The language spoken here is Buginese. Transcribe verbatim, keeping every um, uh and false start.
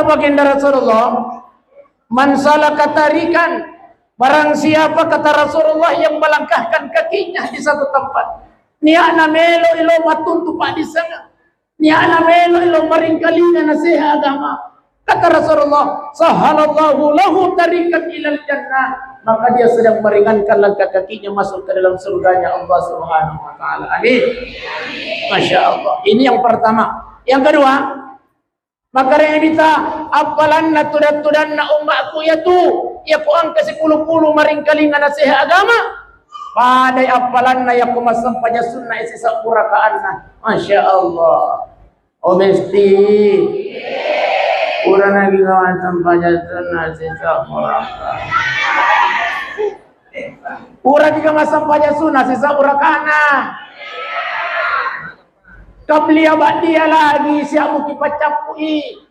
Baginda Rasulullah, "Man salaka tarikan," barang siapa, kata Rasulullah, yang melangkahkan kakinya di satu tempat, niatna melo ilo mattuntu paddisengeng, niatna melo ilo maringkalinga naseha agama, kata Rasulullah, "Sahhalallahu lahu tarikan ilal jannah," maka dia sedang meringankan langkah kakinya masuk ke dalam surganya Allah Subhanahu wa Ta'ala. Amin. Masya Allah. Ini yang pertama. Yang kedua, makkarengedita appalanna tudang-tudanna ummaku yatu, yako engka sipulu-pulu maringkalinga naseha agama, padai appalanna yako massempajang sunna sisa rakaanna. Masya Allah. Oh, mesti. Purana kita massempajang sunna sisa rakaanna. Pura kita massempajang sunna sisa rakaanna. Qabliyah ba'diyah lagi siamu kipaccappui.